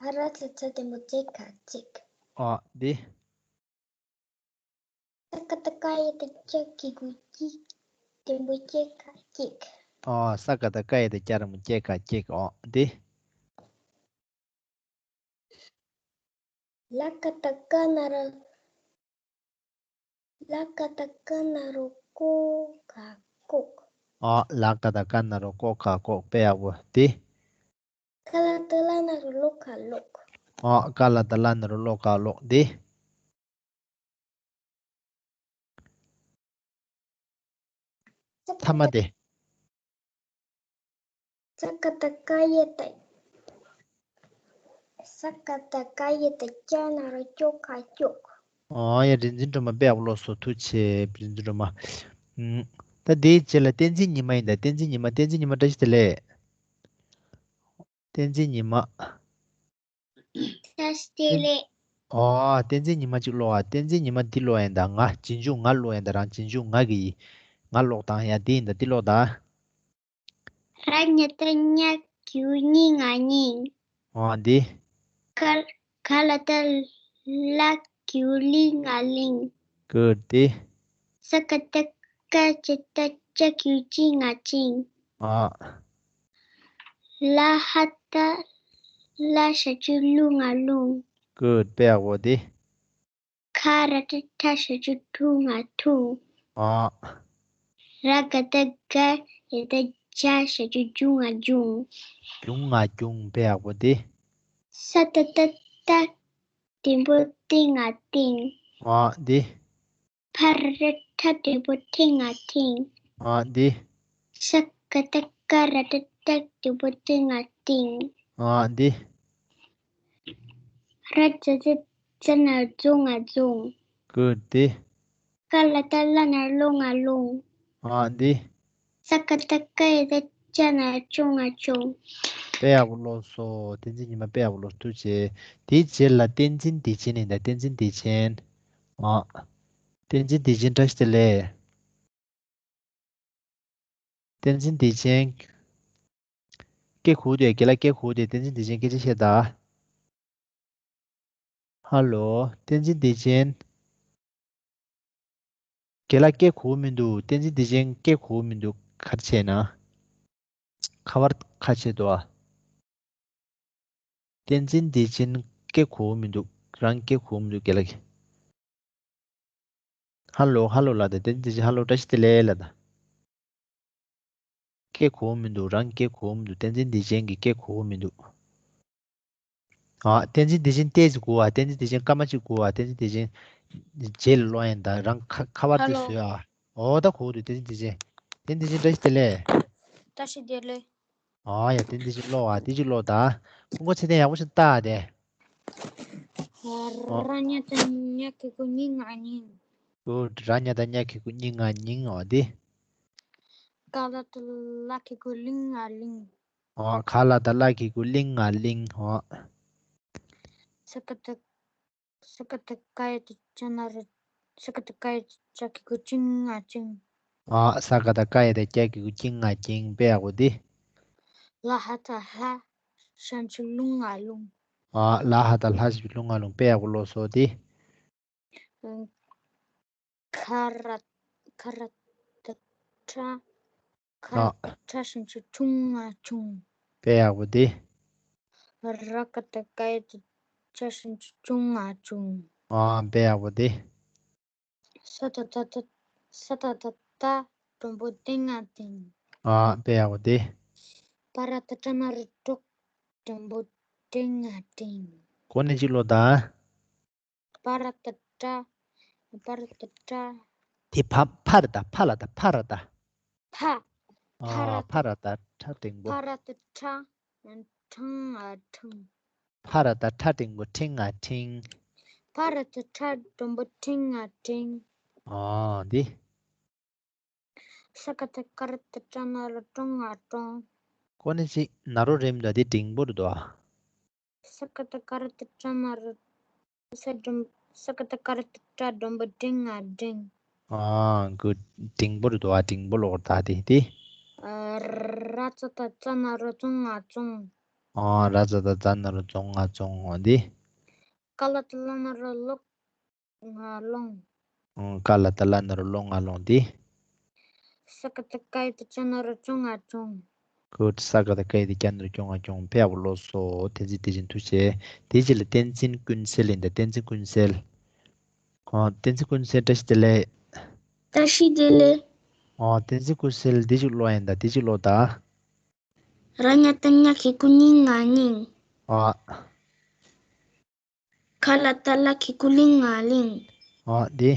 ཕ་ར་ཏ་ཚ་འགྲེང་བུ་ཚེ་ག་ཚེག་ཨ། འདི། ས་ཀ་ཏ་ཀ་ཡ་ཏ་ཀྱ་གི་གུ་ཀྱི་འགྲེང་བུ་ཀྱེ་ག་ཀྱེག་ཨ། ས་ཀ་ཏ་ཀ་ཡ་ཏ་ཀྱ་འགྲེང་བུ་ཀྱེ་ག་ཀྱེག་ཨ། འདི། ལ་ཀ་ཏ་ཀ་ན་རོ། ལ་ཀ་ཏ་ཀ་ན་རོ་ཀོ་ག་ཀོག་ཨ། ལ་ཀ་ཏ་ཀ་ན་རོ་ཀོ་ག་ཀོག་དཔེ་ཡག་པོ། འདི། ཀ་ལ་ཏ་ལ་ན་རོ་ལོ་ག་ལོག་ཨ། ཀ་ལ་ཏ་ལ་ན་རོ་ལོ་ག་ལོག་འདི། ཐ་མ་དེ། ས་ཀ་ཏ་ཀ་ཡ་ཏ། ས་ཀ་ཏ་ཀ་ཡ་ཏ་ཀྱ་ན་རོ་ཀྱོ་ག་ཀྱོག་ཨ། ཡ། རིག་འཛིན་སྒྲོལ་མ་དཔེ་ཡག་པོ་ཀློག་སོང་། ཐུགས་རྗེ་ཆེ། རིག་འཛིན་སྒྲོལ་མ། ཨུམ། ད་དེའི་རྗེས་ལ་བསྟན་འཛིན་ཉི་མ་ཡིན་ད། བསྟན་འཛིན་ཉི་མ། བསྟན་འཛིན་ཉི་མ་བཀྲ་ཤིས་བདེ་ལེགས། བསྟན་འཛིན་ཉི་མ། བཀྲ་ཤིས་བདེ་ལེགས། ཨོ། བསྟན་འཛིན་ཉི་མ་གཅིག་ཀློག་ཨ། བསྟན་འཛིན་ཉི་མ་འདི་ཀློག་ཡིན་ད། ང་རྗེས་འཇུག་ང་ཀློག་ཡིན་ད། རང་རྗེས་འཇུག་ང་གི་ཡིན། ང་ཀློག་དང་། ཡ། འདི་ཡིན་ད། འདི་ཀློག་ད། ར་ཉ་ད་ཉ་གི་གུ་ཉི་ང་སྙིང་། ཨོ། འདི། ག་ག་ལ་ད་ལ་གི་གུ་ལི་ང་གླིང་། Good. འདི། ས་ཀ་ཏ་ཀ་ཅ་ཏ་ཅ་གི་གུ་ཅི་ང་ཅིང་། ཨ། ལ་ཧ་ད་ལ་ཞབས་ཀྱུ་ལུ་ང་ལུང་། Good. དཔེ་ཡག་པོ། འདི། ཁ་ར་ཏ་ཁྲ་ཞབས་ཀྱུ་ཁྲུ་ང་ཁྲུང་། ཨ། ར་ག་ཏ་ག་ཡ་ཏ་ཇ་ཞབས་ཀྱུ་ཇུ་ང་ཇུང་། ཇུང་ང་ཇུང་། དཔེ་ཡག་པོ། འདི། ས་ཏ་ཏ་ཏ་འགྲེང་བུ་ཏི་ང་ཏིང་། ཨ། འདི། ཕ་ར་ར་ཏ་འགྲེང་བུ་ཏི་ང་ཏིང་། ཨ། འདི། ས་ཀ་ཏ་ཀ་ར་ཏ་ཏ་འགྲེང་བུ་ཏི་ང་ཏིང་། ཨ། འདི། ར་ཛ་ཛ་ཛ་ན་རྫོ་ང་རྫོང་། Good. འདི། ཀ་ལ་ཏ་ལ་ན་ལོ་ང་ལོང་། ཨ། འདི། ས་ཀ་ཏ་ཀ་ཡ་ཏ་ཅ་ན་ཅོ་ང་ཅོང་། དཔེ་ཡག་པོ་ཀློག་སོང་། བསྟན་འཛིན་ཉི་མ་དཔེ་ཡག་པོ་ཀློག་སོང་། ཐུགས་རྗེ་ཆེ། དེའི་རྗེས་ལ་བསྟན་འཛིན་བདེ་ཆེན་ཡིན་ད། བསྟན་འཛིན་བདེ་ཆེན། ཨ། བསྟན་འཛིན་བདེ་ཆེན་བཀྲ་ཤིས་བདེ་ལེགས། བསྟན་འཛིན་བདེ་ཆེན། སྐད་གོ་དེ། རྒན་ལགས་སྐད་གོ་དེ། བསྟན་འཛིན་བདེ་ཆེན་སྐད་ཆ་བཤད་ད། ཧ་ལོ། བསྟན་འཛིན་བདེ་ཆེན། རྒན་ལགས་སྐད་གོ་མི་འདུག་བསྟན་འཛིན་བདེ་ཆེན་སྐད་གོ་མི་འདུག་ག་རེ་བྱས་ན། ཁ་པར་ཁ་ཕྱེ་འདུག་ཨ། བསྟན་འཛིན་བདེ་ཆེན་སྐད་གོ་མི་འདུག་རང་སྐད་གོ་མི་འདུག་རྒན་ལགས་ཀྱིས། ཧ་ལོ། ཧ་ལོ་ལབ་དང་། བསྟན་འཛིན་བདེ་ཆེན་ཧ་ལོ། བཀྲ་ཤིས་བདེ་ལེགས་ལབ་དང་། སྐད་གོ་མི་འདུག་རང་སྐད་གོ་མི་འདུག་བསྟན་འཛིན་བདེ་ཆེན་གྱི་སྐད་གོ་མི་འདུག་ཨ། བསྟན་འཛིན་བདེ་ཆེན་ཏོག་ཙམ་སྒུག་ཨ། བསྟན་འཛིན་བདེ་ཆེན་སྐར་མ་གཅིག་སྒུག་ཨ། བསྟན་འཛིན་བདེ་ཆེན་རྗེས་ལ་ཀློག་ཡིན་ད། རང་ཁ་ཁ་པར་དེ་ཧ་ལོ། བཟོས་ཨ། འོ་ད་གོ་འདུག་བསྟན་འཛིན་བདེ་ཆེན། བསྟན་འཛིན་བདེ་ཆེན་བཀྲ་ཤིས་བདེ་ལེགས། བཀྲ་ཤིས་བདེ་ལེགས། ཨ་ཡ། བསྟན་འཛིན་བདེ་ཆེན་ཀློག་ཨ། དེ་གཅིག་ཀློག་ད། ཁོང་ཁོ་ཚད་ལྡན་ཡག་པོ་ཞིག་བལྟ་ཨ་དེ། ཨོ། ར་ཉ་ད་ཉ་གི་གུ་ཉི་ང་སྙིང་། ཨོ། ར་ཉ་ད་ཉ་གི་གུ་ཉི་ང་སྙིང་། ཨོ་དེ། ཀ་ལ་ཏ་ལ་གི་གུ་གླིང་ང་གླིང་། ཨོ། ཁ་ལ་ད་ལ་གི་གུ་གླིང་ང་གླིང་། ཨོ། ས་ཀ་ཏ་ས་ཀ་ཏ་ཀ་ཡ་ཏ་ཅ་ན་རོ། ས་ཀ་ཏ་ཀ་ཡ་ཏ་ཅ་གི་གུ་ཅིང་ང་ཅིང་། ཨོ། ས་ཀ་ཏ་ཀ་ཡ་ཏ་ཅ་གི་གུ་ཅིང་ང་ཅིང་། དཔེ་ཡག་པོ་འདི། ལ་ཧ་ད་ལྷ་ཞབས་ཀྱུ་ལུ་ང་ལུང་། ཨོ། ལ་ཧ་ད་ལྷ་ཞབས་ཀྱུ་ལུ་ང་ལུང་། དཔེ་ཡག་པོ་ཀློག་སོང་འདི། ཁ་ར་ཁ་ར་ཏ་ཁྲ། ཁ་ར་ཏ་ཁྲ་ཞབས་ཀྱུ་ཁྲུང་ང་ཁྲུང་། དཔེ་ཡག་པོ་འདི། ར་ཀ་ཏ་ཀ་ཡ་ཏ་ཅ་ཞབས་ཀྱུ་ཅུང་ང་ཅུང་། ཨ། དཔེ་ཡག་པོ་འདི། ས་ད་བཏགས་སྟ། ས་ད་བཏགས་སྟ། འགྲེང་བུ་ཏེ་ང་སྟེང་། ཨ། དཔེ་ཡག་པོ་འདི། པ་ར་བཏགས་པྲ་ན་རོ་པྲོ། འགྲེང་བུ་ཏེ་ང་སྟེང་། གོ་ནས་ཅིག་ཀློག་དང་། པ་ར་བཏགས་པྲ། པ་ར་བཏགས་པྲ། དེ་ཕ་ཕ་ར་བཏགས་ཕ་ལ་བཏགས་ཕ་ར་བཏགས། ཕ། ཕ་ར་ཨ། ཕ་ར་བཏགས་ཕྲ་འགྲེང་བུ། ཕ་ར་བཏགས་ཕྲ། ཕྲེང་ང་ཕྲེང་། ཕ་ར་བཏགས་ཕྲ་འགྲེང་བུ་ཕྲེང་ང་ཕྲེང་། ཕ་ར་བཏགས་ཕྲ་འགྲེང་བུ་ཕྲེང་ང་ཕྲེང་། ཨ། འདི། ས་ཀ་བཏགས་སྐ་ར་བཏགས་སྐྲ་ན་རོ་སྐྲོ་ང་སྐྲོང་། གོ་ནས་ཅིག་ན་རོ་རེམ་ད་འདི་འགྲེང་བུ་རེད་དོ། ས་ཀ་བཏགས་སྐ་ར་བཏགས་སྐྲ་ན་རོ། ས་འགྲེང་། ས་ཀ་བཏགས་སྐ་ར་བཏགས་སྐྲ་འགྲེང་བུ་སྐྲེང་ང་སྐྲེང་། ཨ། གུཌ། འགྲེང་བུ་རེད་དོ། ཨ། འགྲེང་བུ་ཀློག་ད་དེ་དེ། ཨ། ར་ཙ་བཏགས་རྩ་ན་རོ་རྩོ་ང་རྩོང་། ཨ། ར་ཙ་བཏགས་རྩ་ན་རོ་རྩོ་ང་རྩོང་། འོ་འདི། ཀ་ལ་བཏགས་ཀླ་ན་རོ་ཀློ་ང་ཀློང་། ཨང་། ཀ་ལ་བཏགས་ཀླ་ན་རོ་ཀློ་ང་ཀློང་། འདི། ས་ཀ་བཏགས་སྐ་ཡ་བཏགས་སྐྱ་ན་རོ་སྐྱོ་ང་སྐྱོང་། གུཌ། ས་ཀ་བཏགས་སྐ་ཡ་བཏགས་སྐྱ་ན་རོ་སྐྱོ་ང་སྐྱོང་། དཔེ་ཡག་པོ་ཀློག་སོང་། བསྟན་འཛིན་བདེ་ཆེན་ཐུགས་རྗེ་ཆེ། དེའི་རྗེས་ལ་བསྟན་འཛིན་ཀུན་གསལ་ཡིན་ད། བསྟན་འཛིན་ཀུན་གསལ། ཨོ། བསྟན་འཛིན་ཀུན་གསལ་བཀྲ་ཤིས་བདེ་ལེགས། བཀྲ་ཤིས་བདེ་ལེགས། ཨོ། བསྟན་འཛིན་ཀུན་གསལ་འདི་ཅིག་ཀློག་ཡིན་ད། འདི་ཅིག་ཀློག་ད། ར་ཉ་བཏགས་རྙ་གི་གུ་རྙིང་ང་རྙིང་། ཨོ། ག་ལ་བཏགས་གླ་གི་གུ་གླིང་ང་གླིང་། ཨོ། འདི།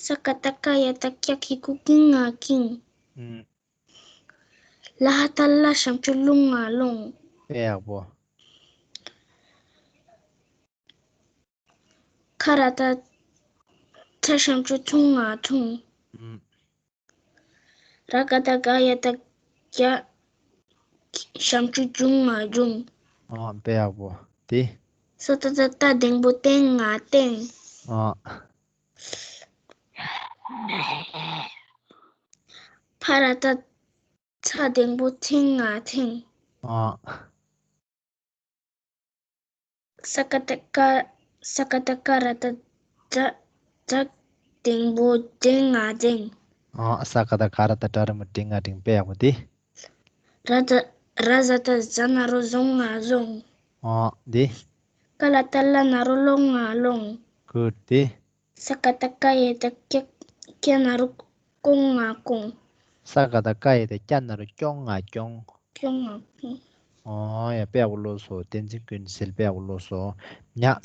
ས་ཀ་བཏགས་སྐ་ཡ་བཏགས་སྐྱ་གི་གུ་སྐྱིང་ང་སྐྱིང་། ཨུམ། ལ་ཧ་བཏགས་ལ་ཞབས་ཀྱུ་ལུང་ང་ལུང་། དཔེ་ཡག་པོ། ཁ་ར་བཏགས་ཁྲ་ཞབས་ཀྱུ་ཁྲུང་ང་ཁྲུང་། ཨུམ། ར་ག་བཏགས་རྒ་ཡ་བཏགས་རྒྱ་ཞབས་ཀྱུ་རྒྱུ་ང་རྒྱུང་། ཨོ། དཔེ་ཡག་པོ། དེ། ས་ཏ་བཏགས་སྟ་འགྲེང་བུ་སྟེང་ང་སྟེང་། ཨོ། ཕ་ར་བཏགས་ཕྲ་འགྲེང་བུ་ཕྲེང་ང་ཕྲེང་། ཨོ། ས་ཀ་བཏགས་སྐ། ས་ཀ་བཏགས་སྐ་ར་བཏགས་སྐྲ། སྐྲ་འགྲེང་བུ་སྐྲེང་ང་སྐྲེང་། ཨོ། ས་ཀ་བཏགས་སྐ་ར་བཏགས་སྐྲ་འགྲེང་བུ་སྐྲེང་ང་སྐྲེང་། དཔེ་ཡག་པོ་དེ། ར་བཏགས། ར་ཟ་བཏགས་གཟའ་ན་རོ་གཟུང་ང་གཟུང་། ཨོ། དེ། ཀ་ལ་བཏགས་གླ་ན་རོ་ཀློང་ང་ཀློང་། གུཌ། དེ། ས་ཀ་བཏགས་སྐ་ཡ་བཏགས་སྐྱ། སྐྱ་ན་རོ་སྐྱོང་ང་སྐྱོང་། ས་ཀ་བཏགས་སྐ་ཡ་བཏགས་སྐྱ་ན་རོ་སྐྱོང་ང་སྐྱོང་། སྐྱོང་ང་སྐྱོང་། ཨོ་ཡ། དཔེ་ཡག་པོ་ཀློག་སོང་། བསྟན་འཛིན་ཀུན་གསལ་དཔེ་ཡག་པོ་ཀློག་སོང་། ཡ། ཨམ།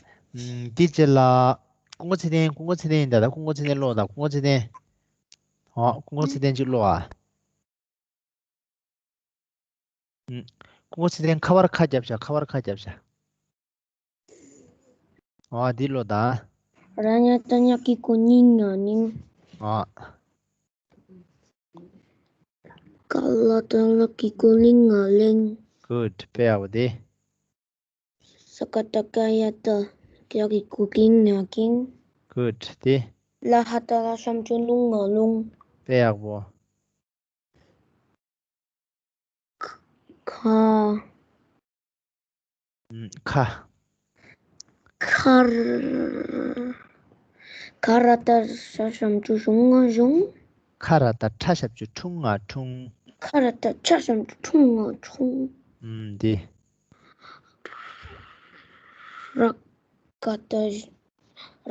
དེའི་རྗེས་ལ། ཀུན་དགའ་ཚེ་བརྟན། ཀུན་དགའ་ཚེ་བརྟན་ཡིན་ད། ད་ཀུན་དགའ་ཚེ་བརྟན་ཀློག་ད། ཀུན་དགའ་ཚེ་བརྟན། ཨོ། ཀུན་དགའ་ཚེ་བརྟན་ཅིག་ཀློག་ཨ། ཨུམ། ཀུན་དགའ་ཚེ་བརྟན་ཁ་པར་ཁ་རྒྱབ་བྱ། ཁ་པར་ཁ་རྒྱབ་བྱ། ཨོ། འདི་ཀློག་ད། ར་ཉ་བཏགས་རྙ་གི་གུ་རྙིང་ང་རྙིང་། ཨོ། ཀ་ལ་བཏགས་གླ་གི་གུ་གླིང་ང་གླིང་། གུཌ། དཔེ་ཡག་པོ་དེ། ས་ཀ་བཏགས་སྐ་ཡ་བཏགས་སྐྱ་གི་གུ་སྐྱིང་ང་སྐྱིང་། གུཌ། དེ། ལ་ཧ་བཏགས་ལ་ཞབས་ཀྱུ་ལུང་ང་ལུང་། དཔེ་ཡག་པོ། ཁ། ཁ། ཁ། ཁ་ར། ཁ་ར་བཏགས་ཁྲ་ཞབས་ཀྱུ་ཁྲུང་ང་ཁྲུང་། ཁ་ར་བཏགས་ཁྲ་ཞབས་ཀྱུ་ཁྲུང་ང་ཁྲུང་། ཁ་ར་བཏགས་ཁྲ་ཞབས་ཀྱུ་ཁྲུང་ང་ཁྲུང་། ཨུམ། འདི། ར་ག་བཏགས།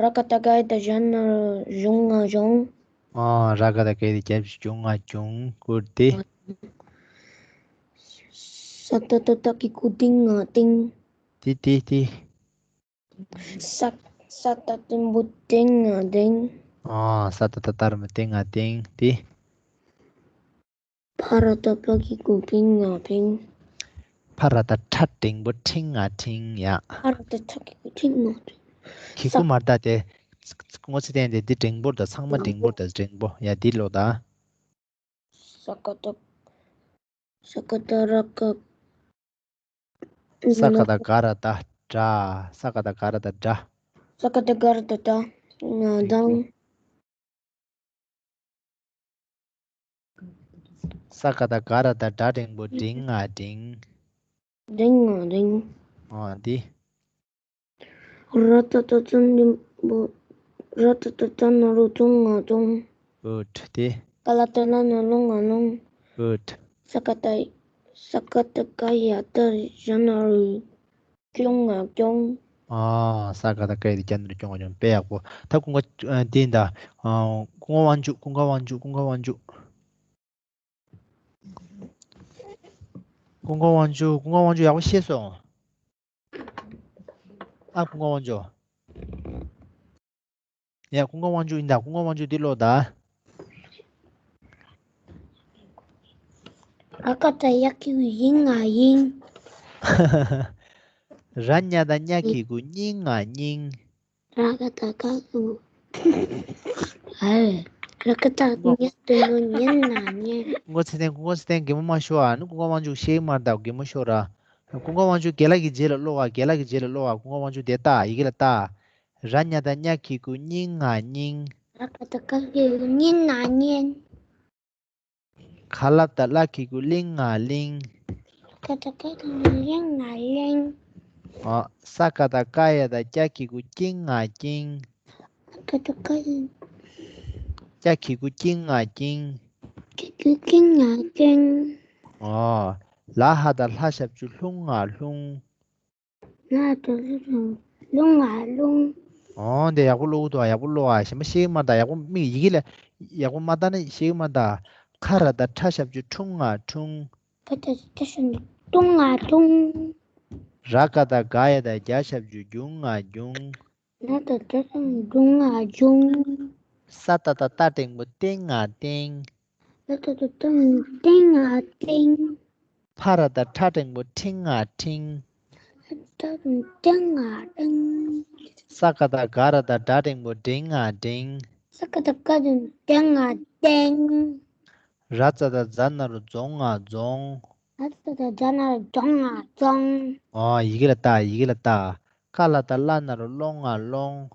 ར་ག་བཏགས་རྒ་ཡ་བཏགས་རྒྱ་ན་རོ་རྒྱུང་ང་རྒྱུང་། ཨ། ར་ག་བཏགས་རྒ་ཡ་བཏགས་རྒྱ་ཞབས་ཀྱུ་རྒྱུང་ང་རྒྱུང་། གུཌ། དེ། ས་ཏ་བཏགས་སྟ་གི་གུ་སྟིང་ང་སྟིང་། དེ་དེ་དེ། ས། ས་ཏ་འགྲེང་བུ་སྟེང་ང་སྟེང་། ཨ། ས་ཏ་བཏགས་སྟ་འགྲེང་བུ་སྟེང་ང་སྟེང་། དེ། ཕ་ར་བཏགས་ཕྲ་གི་གུ་ཕྲེང་ང་ཕྲེང་། ཕ་ར་བཏགས་ཕྲ་འགྲེང་བུ་ཕྲེང་ང་ཕྲེང་། ཡ། ཕ་ར་བཏགས་ཕྲ་གི་གུ་ཕྲེང་ང་ཕྲེང་། གི་གུ་མ་རེད་ད་དེ། ཀུན་དགའ་ཚེ་བརྟན་དེ་འདི་འགྲེང་བུ་རེད་ད། ཚང་མ་འགྲེང་བུ་རེད་ད། འགྲེང་བུ། ཡ། འདི་ཀློག་ད། ས་ཀ་བཏགས། ས་ཀ་བཏགས་ར་ག། ས་ཀ་བཏགས་ག་ར་བཏགས་གྲ། ས་ཀ་བཏགས་ག་ར་བཏགས་གྲ། ས་ཀ་བཏགས་ག་ར་བཏགས་གྲ། ང་དང་། ས་ཀ་བཏགས་ག་ར་བཏགས་གྲ་འགྲེང་བུ་འགྲིང་ང་འགྲིང་། འགྲིང་ང་འགྲིང་། ཨ། འདི། ར་ཏ་བཏགས་རྩ་འགྲེང་བུ། ར་ཏ་བཏགས་རྩ་ན་རོ་རྩོང་ང་རྩོང་། གུཌ། དེ། ཀ་ལ་བཏགས་གླ་ན་རོ་གློ་ང་གློང་། གུཌ། ས་ཀ་བཏགས། ས་ཀ་བཏགས་སྐ་ཡ་བཏགས་ཞབས་ཀྱུ་ན་རོ་ཞབས་ཀྱུ་སྐྱོང་ང་སྐྱོང་། ཨ། ས་ཀ་བཏགས་སྐ་ཡ་བཏགས་སྐྱ་ན་རོ་སྐྱོ་ང་སྐྱོང་། དཔེ་ཡག་པོ། ད་ཀུན་དགའ་ཨ་དེ་ཡིན་ད། ཨ། ཀུན་དགའ་དབང་ཕྱུག་ཀུན་དགའ་དབང་ཕྱུག་ཀུན་དགའ་དབང་ཕྱུག་ཀུན་དགའ་དབང་ཕྱུག་ཀུན་དགའ་དབང་ཕྱུག་ཡག་པོ་ཤེས་སོང་། ཨ། ཀུན་དགའ་དབང་ཕྱུག་ཡ། ཀུན་དགའ་དབང་ཕྱུག་ཡིན་ད། ཀུན་དགའ་དབང་ཕྱུག་འདི་ཀློག་ད། ཨ་ཀ་བཏགས་ཡ་གི་གུ་ཡིང་ང་ཡིང་། ར་ཉ་བཏགས་ཉ་གི་གུ་སྙིང་ང་སྙིང་། ར་ཀ་བཏགས་རྐ་གི་གུ། ཨ། ར་ཀ་བཏགས་ཉ་གི་གུ་ཉན་ང་ཉན། ཀུན་དགའ་ཚེ་བརྟན། ཀུན་དགའ་ཚེ་བརྟན། གད་མོ་མ་ཤོར་ཨ། ནི་ཀུན་དགའ་དབང་ཕྱུག་ཤེས་ཀྱི་མ་རེད་ད། གད་མོ་ཤོར་ར། ཀུན་དགའ་དབང་ཕྱུག་རྒན་ལགས་ཀྱི་རྗེས་ལ་ཀློག་ཨ། རྒན་ལགས་ཀྱི་རྗེས་ལ་ཀློག་ཨ། ཀུན་དགའ་དབང་ཕྱུག་དེ་ལྟ། ཡི་གེ་ལ་ལྟ། ར་ཉ་བཏགས་ཉ་གི་གུ་སྙིང་ང་སྙིང་། ར་ཀ་བཏགས་རྐ་གི་གུ་རྙིང་ང་རྙིང་། ག་ལ་བཏགས་གླ་གི་གུ་གླིང་ང་གླིང་། ག་བཏགས་ག་གི་གུ་གླིང་ང་གླིང་། ཨ། ས་ཀ་བཏགས་སྐ་ཡ་བཏགས་སྐྱ་གི་གུ་སྐྱིང་ང་སྐྱིང་། ས་ཀ་བཏགས་སྐ་ཡ། སྐྱ་གི་གུ་སྐྱིང་ང་སྐྱིང་། སྐྱ་གི་གུ་སྐྱིང་ང་སྐྱིང་། ཨ། ལ་ཧ་བཏགས་ལྷ་ཞབས་ཀྱུ་ལྷུང་ང་ལྷུང་། ལ་དང་ལྷ་དང་ལྷུང་ང་ལྷུང་། འོ་འདི་ཡག་པོ་ཀློག་གི་འདུག་ཡག་པོ་ཀློག་ཨ། གཞན་པ་ཤེས་ཀྱི་མ་རེད་ད། ཡག་པོ་མིག་ཡི་གེ་ལ་ཡག་པོ་མ་བལྟས་ན་ཤེས་ཀྱི་མ་རེད་ད། ཁ་ར་བཏགས་ཁྲ་ཞབས་ཀྱུ་ཁྲུང་ང་ཁྲུང་། ཁ་ར་བཏགས་ཁྲ་ཞབས་ཀྱུ་ཁྲུང་ང་ཁྲུང་། ར་ཀ་བཏགས་རྒ་ཡ་བཏགས་རྒྱ་ཞབས་ཀྱུ་རྒྱུང་ང་རྒྱུང་། ར་ཀ་བཏགས་རྒྱ་ཞབས་ཀྱུ་རྒྱུང་ང་རྒྱུང་། ས་ཏ་བཏགས་སྟ་འགྲེང་པོ་སྟེང་ང་སྟེང་། ས་ཏ་བཏགས་སྟ་འགྲེང་པོ་སྟེང་ང་སྟེང་། ཕ་ར་བཏགས་ཕྲ་འགྲེང་པོ་ཕྲིང་ང་ཕྲིང་། ཕྲ་འགྲེང་པོ་ཕྲིང་ང་ཕྲིང་། ས་ཀ་བཏགས་སྒ་ར་བཏགས་སྒྲ་འགྲེང་པོ་སྒྲེང་ང་སྒྲེང་། ས་ཀ་བཏགས་སྒ་ར་བཏགས་སྒྲ་འགྲེང་ང་སྒྲེང་། ར་ཙ་བཏགས་རྫ་ན་རོ་རྫོང་ང་རྫོང་། ར་ཙ་བཏགས་རྫ་ན་རོ་རྫོང་ང་རྫོང་། ཨོ། ཡི་གེ་ལ་ལྟ། ཡི་གེ་ལ་ལྟ། ཀ་ལ་བཏགས་ཀླ་ན་རོ་ཀློང་ང་ཀློང་།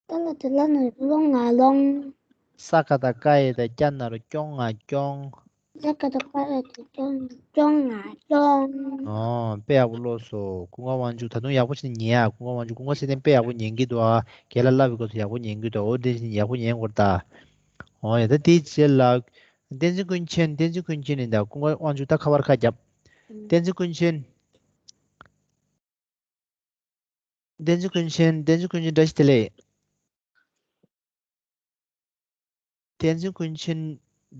ཀ་ལ་བཏགས་ཀླ་ན་རོ་ཀློང་ང་ཀློང་། ས་ཀ་བཏགས་སྐ་ཡ་བཏགས་སྐྱ་ན་རོ་སྐྱོང་ང་སྐྱོང་། ས་ཀ་བཏགས་སྐ་ཡ་བཏགས་སྐྱ་ན་རོ་སྐྱོང་ང་སྐྱོང་། ཨོ། དཔེ་ཡག་པོ་ཀློག་སོང་། ཀུན་དགའ་དབང་ཕྱུག་ད་དུང་ཡག་པོ་བྱས་ནས་ཉན་ཨ། ཀུན་དགའ་དབང་ཕྱུག་ཀུན་དགའ་ཚེ་བརྟན་དཔེ་ཡག་པོ་ཉན་གྱི་འདུག་ཨ། རྒན་ལགས་བསླབ་པའི་སྐབས་སུ་ཡག་པོ་ཉན་གྱི་འདུག་འོ་དེ་བཞིན་ཡག་པོ་ཉན་དགོས་རེད་ད། ཨོ་ཡ། ད་དེའི་རྗེས་ལ་བསྟན་འཛིན་ཀུན་མཁྱེན། བསྟན་འཛིན་ཀུན་མཁྱེན་ནི་ད་ཀུན་དགའ་དབང་ཕྱུག་ད་ཁ་པར་ཁ་བརྒྱབ། བསྟན་འཛིན་ཀུན་མཁྱེན། བསྟན་འཛིན་ཀུན་མཁྱེན། བསྟན་འཛིན་ཀུན་མཁྱེན་བཀྲ་ཤིས་བདེ་ལེགས། བསྟན་འཛིན་ཀུན་མཁྱེན་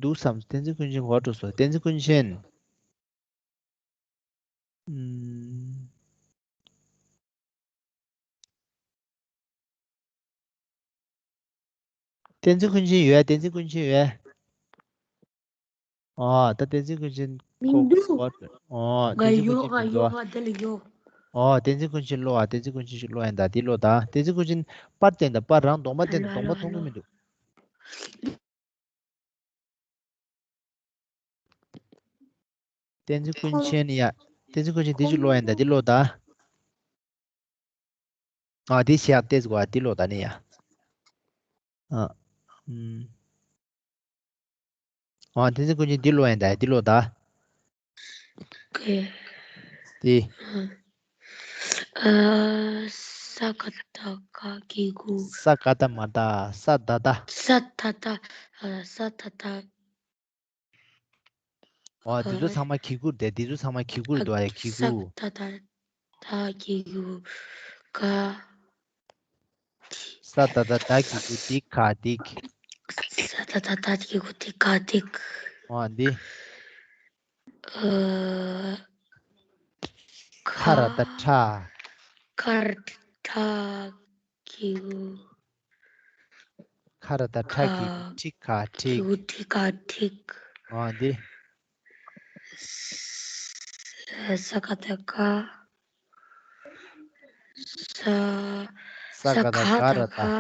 འདུག་བསམ། བསྟན་འཛིན་ཀུན་མཁྱེན་ག་པར་འགྲོ་སོང་། བསྟན་འཛིན་ཀུན་མཁྱེན། ཨུམ། བསྟན་འཛིན་ཀུན་མཁྱེན་ཡོད། བསྟན་འཛིན་ཀུན་མཁྱེན་ཡོད། ཨོ། ད་བསྟན་འཛིན་ཀུན་མཁྱེན་མི་འདུག་ཁོ་ཁོ་ཨོ། བསྟན་འཛིན་ཀུན་མཁྱེན་མི་འདུག་ཨོ། དེ་ལ་ཡོད། ཨོ། བསྟན་འཛིན་ཀུན་མཁྱེན་ཀློག་ཨ། བསྟན་འཛིན་ཀུན་མཁྱེན་ཞིག་ཀློག་ཡིན་ད། དེ་ཀློག་ད། བསྟན་འཛིན་ཀུན་མཁྱེན་པར་བསྟན་ད། པར་རང་གདོང་པ་བསྟན་ད། གདོང་པ་མཐོང་གི་མི་འདུག་བསྟན་འཛིན་ཀུན་མཁྱེན་ཡ། བསྟན་འཛིན་ཀུན་མཁྱེན་དེ་ཅིག་ཀློག་ཡིན་ད། དེ་ཀློག་ད། ཨ། དེ་ཞག་ཏེ་ཟུག་ཨ། དེ་ཀློག་ད་ནི་ཡ། ཨ། ཨུམ། ཨ། བསྟན་འཛིན་ཀུན་མཁྱེན་དེ་ཀློག་ཡིན་ད། དེ་ཀློག་ད། ཀེ། དེ། ཨ། ས་ཀ་བཏགས་སྐ་གི་གུ། ས་ཀ་བཏགས་མ་བཏགས་ས་ད་བཏགས། ས་ད་བཏགས། ཨ། ས་ད་བཏགས། ཨོ། འདི་ཚོ་ཚང་མ་གི་གུ་རེད་དེ། འདི་ཚོ་ཚང་མ་གི་གུ་རེད་འདུག་ཨ། ཡ། གི་གུ། ས་ད་བཏགས་ད་གི་གུ་ག། ས་ད་བཏགས་ད་གི་གུ་འདི་ག་འདི། ས་ད་བཏགས་ད་གི་གུ་འདི་ག་འདི། ཨོ། འདི། ཨ། ཁ་ར་བཏགས་ཁྲ། ཁ་ར་བཏགས་ཁྲ་གི་གུ། ཁ་ར་བཏགས་ཁྲ་གི་གུ་ཁྲི་ཁ་ཁྲིག། གི་གུ་ཁྲི་ཁ་ཁྲིག། ཨ། འདི། ས་ཀ་བཏགས་སྐ། ས། ས་ཀ་བཏགས་སྒ་ར་བཏགས།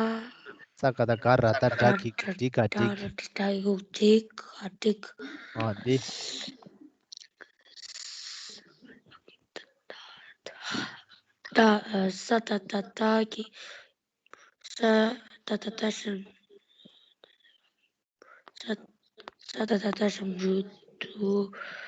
ས་ཀ་བཏགས་སྒ་ར་བཏགས་སྒྲ་གི་གུ་སྒྲིག་ག་སྒྲིག། སྒྲ་གི་གུ་སྒྲིག་ག་སྒྲིག། ཨ། འདི། ད། ས་ད་བཏགས་སྟ་གི། ས་ད་བཏགས་སྟ་ཞབས། ས། ས་ད་བཏགས་སྟ་ཞབས་ཀྱུ་སྟུ།